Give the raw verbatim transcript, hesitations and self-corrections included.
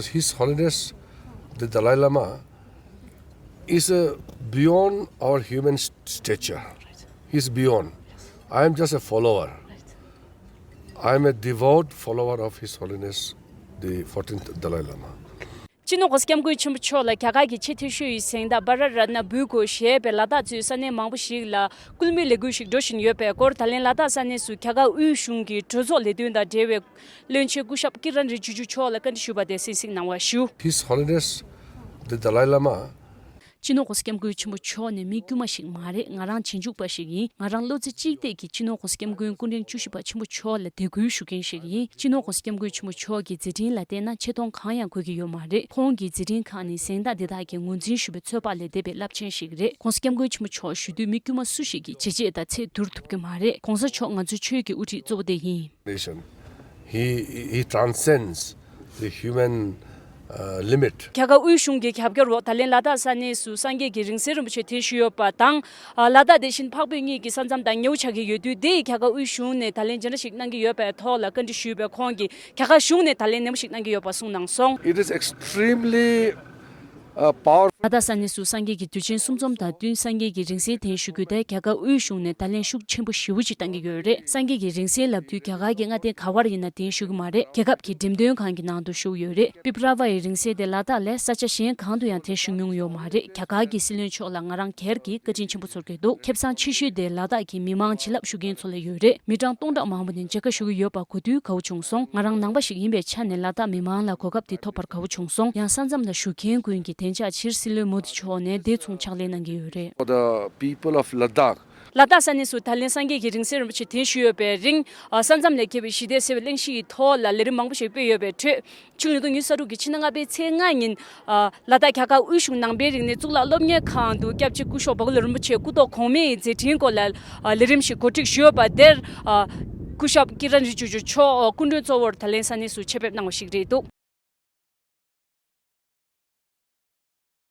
His Holiness the Dalai Lama is uh, beyond our human st- stature. He's beyond. I am just a follower. I am a devout follower of His Holiness the fourteenth Dalai Lama. སྤྱི་ནོར་༸གོང་ས་༸སྐྱབས་མགོན་ཆེན་པོ་མཆོག་ལ་རྒྱ་གར་གྱི་ཆེས་མཐོ་ཤོས་ཡི་གཟེངས་རྟགས་བྷ་ར་རཏ་ན་འབུལ་དགོས་ཞེས་པའི་ལ་དྭགས་གཙོས་ས་གནས་མང་པོ་ཞིག་ལ་སྐུལ་མའི་ལས་འགུལ་ཞིག་འགྲོ་བཞིན་ཡོད་པའི་སྐོར། ད་ལན་ལ་དྭགས་ས་གནས་སུ་རྒྱ་གར་དབུས་གཞུང་གི་གྲོས་ཚོགས་ལས་དོན་དང་འབྲེལ་བའི་བློན་ཆེན་སྐུ་ཞབས་ཀི་རན་རི་ཇི་ཇུ་མཆོག་ལ་བཀའ་འདྲི་ཞུས་པ་དེ་གསན་གཟིགས་གནང་བ་ཞུ། His Holiness the Dalai Lama སྤྱི་ནོར་༸གོང་ས་༸སྐྱབས་མགོན་ཆེན་པོ་མཆོག་ནི་མི་དཀྱུས་མ་ཞིག་མ་རེད། ང་རང་རྗེས་འཇུག་པ་ཞིག་ཡིན། ང་རང་བློ་རྩེ་གཅིག་གཏད་ཀྱིས་སྤྱི་ནོར་༸གོང་ས་༸སྐྱབས་མགོན་སྐུ་ཕྲེང་བཅུ་བཞི་པ་ཆེན་པོ་མཆོག་ལ་དད་གུས་ཞུ་མཁན་ཞིག་ཡིན། སྤྱི་ནོར་༸གོང་ས་༸སྐྱབས་མགོན་ཆེན་པོ་མཆོག་གི་མཛད་འཕྲིན་ལ་བལྟས་ན་ཆེ་མཐོང་གང་ཡང་དགོས་ཀྱི་ཡོད་མ་རེད། ཁོང་གི་མཛད་འཕྲིན་ཁག་ནི་གཟེངས་རྟགས་འདི་དག་གི་ངོས་འཛིན་ཞུ་བའི་ཚོད་དཔག་ལས་འདས་པའི་རླབས་ཆེན་ཞིག་རེད། ༸གོང་ས་༸སྐྱབས་མགོན་ཆེན་པོ་མཆོག་ཞུ་དུས་མི་དཀྱུས་མ་སུ་ཞིག་གིས་བྱས་རྗེས་དང་ཚད་བསྡུར་ཐུབ་ཀྱི་མ་རེད། ༸གོང་ས་མཆོག་ང་ཚོའི་ཆོས་ཀྱི་དབུ་ཁྲིད་གཙོ་བོ་དེ་ཡིན། Nation. He, he transcends the human uh, limit. རྒྱ་གར་དབུས་གཞུང་གི་རྒྱབ་སྐྱོར་འོག་ད་ལན་ལ་དྭགས་ས་གནས་སུ་སངས་རྒྱས་ཀྱི་རིང་བསྲེལ་རིན་པོ་ཆེ་གདན་ཞུས་ཡོད་པ་དང་། ཨ། ལ་དྭགས་དེ་བཞིན་འཕགས་བོད་གཉིས་ཀྱི་ས་མཚམས་དང་ཉེ་བོ་ཆགས་ཀྱི་ཡོད་དུས། དེ་ཡི་རྒྱ་གར་དབུས་གཞུང་ནས་ད་ལན་ཇི་འདྲ་ཞིག་གནང་གི་ཡོད་པའི་ཐོག་ལ་བཀའ་འདྲི་ཞུས་པའི་ཁོང་གིས་རྒྱ་གར་གཞུང་ནས་ད་ལན་ནན་པོ་ཞིག་གནང་གི་ཡོད་པ་གསུངས་གནང་སོང་། It is extremely uh, powerful. ལ་དྭགས་ས་གནས་སུ་སངས་རྒྱས་ཀྱི་དུས་ཆེན་སུམ་འཛོམས་དང་བསྟུན་སངས་རྒྱས་ཀྱི་རིང་བསྲེལ་གདན་ཞུ་རྒྱུ་དེ་རྒྱ་གར་དབུས་གཞུང་ནས་ད་ལན་ཤུགས་ཆེན་པོ་ཞེ་པོ་ཅིག་གཏང་གི་ཡོད་རེད། སངས་རྒྱས་ཀྱི་རིང་བསྲེལ་ལབ་དུས་རྒྱ་གར་གྱི་མངའ་སྡེ་ག་བར་ཡིན་ན་གདན་ཞུ་གི་མ་རེད། རྒྱལ་ཁབ་ཀྱི་འགྲེམས་སྟོན་ཁང་གི་ནང་དུ་ཞུགས་ཡོད་རེད། པིབ་ར་བ་ཡི་རིང་བསྲེལ་དེ་ལ་དྭགས་ལས་ས་ཆ་གཞན་གང་དུ་ཡང་གདན་ཞུ་མྱོང་ཡོད་མ་རེད། རྒྱ་གར་གྱི་སྲིད་བློན་མཆོག་ལ་ང་རང་སྒེར་གྱིས་བཀའ་དྲིན་ཆེན་པོ་ཚོར་གྱི་འདུག་ཁེ་བཟང་ཆེ་ཤོས་དེ་ལ་དྭགས་ཀྱི་མི་མང་བྱིན་རླབས་ཞུ་མཁན་ཚོ་ལ་ཡོད་རེད། མི་གྲངས་སྟོང་ཕྲག་མང་པོ་ནས་མཇལ་ཁ་ཞུ་གི་ཡོད་པ་གོ་དུས་དགའ་བོ་བྱུང་སོང་། ང་རང་ནང་པ་ཞིག་ཡིན་པའི་ཆ་ནས་ལ་དྭགས་མི་མང་ལ་གོ་སྐབས་དེ་ཐོབ་པར་དགའ་བོ་བྱུང་སོང་། ཡང་ས་མཚམས་ལ་བཞུགས་མཁན་ཀུན་གྱིས་བདེ་འཇགས་ཕྱིར་སྲིད་བློན་མོ་དི་མཆོག་ནས་བདེ་མཚུངས་ཕྱག་ལས་གནང་གི་ཡོད་རེད། For the people of Ladakh, ལ་དྭགས་ས་གནས་སུ་ད་ལན་སངས་རྒྱས་ཀྱི་རིང་བསྲེལ་རིན་པོ་ཆེ་གདན་ཞུས་ཡོད་པའི་རིང་། ཨ། ས་མཚམས་ལས་བརྒལ་བའི་ཞི་བདེ་ཟེར་བའི་གླེང་གཞི་ཡི་ཐོག་ལ་ལས་རིམ་མང་པོ་ཞིག་སྤེལ་ཡོད་པའི་ཁྲོད། ཕྱི་ལོ་ཉིས་སྟོང་ཉི་ཤུ་རྩ་དྲུག་གི་ཕྱི་ཟླ་ལྔ་པའི་ཚེས་ལྔ་ཉིན། ཨ། ལ་དྭགས་རྒྱ་གར་དབུས་གཞུང་ནང་པའི་རིག་གནས་གཙུག་ལག་སློབ་གཉེར་ཁང་དུ་སྐྱབས་རྗེ་སྐུ་ཞབས་བྷ་ག་ལོ་རིན་པོ་ཆེ་སྐུ་ཐོག་གོང་མའི་མཛད་འཕྲིན་སྐོར་ལ། ཨ། ལས་རིམ་ཞིག་གོ་སྒྲིག་ཞུས་ཡོད་པ་དེར། ཨ། སྐུ་ཞབས་ཀི་རན་རི་ཇི་ཇུ་མཆོག་སྐུ་མགྲོན་གཙོ་བོར་ད་ལན་ས་གནས་སུ་ཆེད་ཕེབས་གནང་བ་ཞིག་རེད་འདུག